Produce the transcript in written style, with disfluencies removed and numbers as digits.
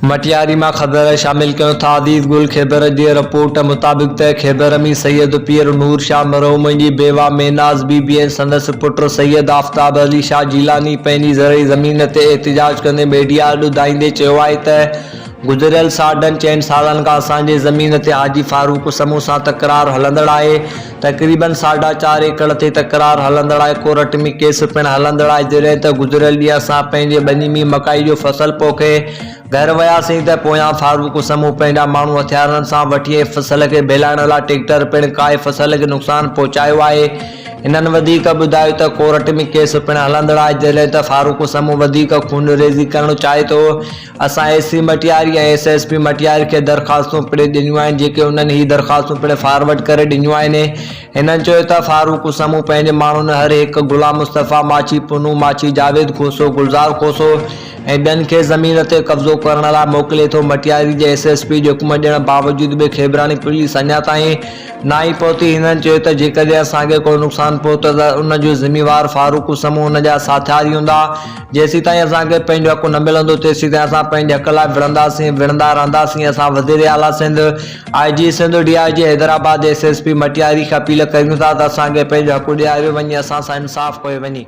مٽياري مان خبر شامل ڪيون ٿا عزيز گل خيبر جي رپورٽ مطابق ته خيبر ۾ سيد پير نور شاهه مرحوم جي بيواهه ميناز بي بي ۽ سندس پٽ سيد آفتاب علي شاهه جيلاني پنهنجي زرعي زمين تي احتجاج ڪندي ميڊيا آڏو دانهيندي چيو آهي ته گذريل ساڍن چئن سالن کان اسان جي زمين تي حاجي فاروق سمون سان تڪرار هلندڙ آهي، تقريبن ساڍا چار ايڪڙ تي تڪرار هلندڙ آهي، ڪورٽ ۾ ڪيس پڻ هلندڙ آهي، جڏهن ته گذريل ڏينهن اسان پنهنجي ٻني ۾ مڪائي جو فصل پوکي گهر وياسين ته پويان فاروق سمون پنهنجا ماڻهو هٿيارن سان وٺي ۽ فصل کي ڀيلائڻ لاء ٽيڪٽر پڻ ڪاهي فصل کي نقصان پهچايو آهي، هنن وڌيڪ ٻڌايو ته ڪورٽ ۾ ڪيس پڻ هلندڙ آهي، جڏهن ته فاروق سمون وڌيڪ خونريزي ڪرڻ چاهي ٿو. اسان A C Matiari ۽ S S P Matiari کي درخواستون پڻ ڏنيون آهن جيڪي انهن هي درخواستون پڻ فارورڊ ڪري ڏنيون آهن. هنن چيو ته فاروق سمون پنهنجي ماڻهن هر هڪ غلام مصطفيٰ ماڇي، پنهون ماڇي، جاويد کوسو، گلزار کوسو ۽ ٻين کي زمين تي قبضو ڪرڻ لاء موڪلي ٿو مٽياري جي ايس ايس پي جي حڪم ڏيڻ باوجود به کيبراڻي پوليس اڃا تائين ناهي پهتي هنن چيو ته جيڪڏهن اسان کي ڪو نقصان پهتو ته ان جو ذميوار فاروق سمون ان جا ساٿياري هوندا جيسيتائين اسان کي پنهنجو حق نه ملندو تيسيتائين اسان پنهنجي حق لاء وڙهنداسين وڙهندا رهنداسين اسان وزير اعليٰ Sindh I G Sindh D I G Hyderabad S S P Matiari کي اپيل ڪريون ٿا ته اسان کي پنهنجو حق ڏياريو وڃي اسان سان انصاف ڪيو وڃي.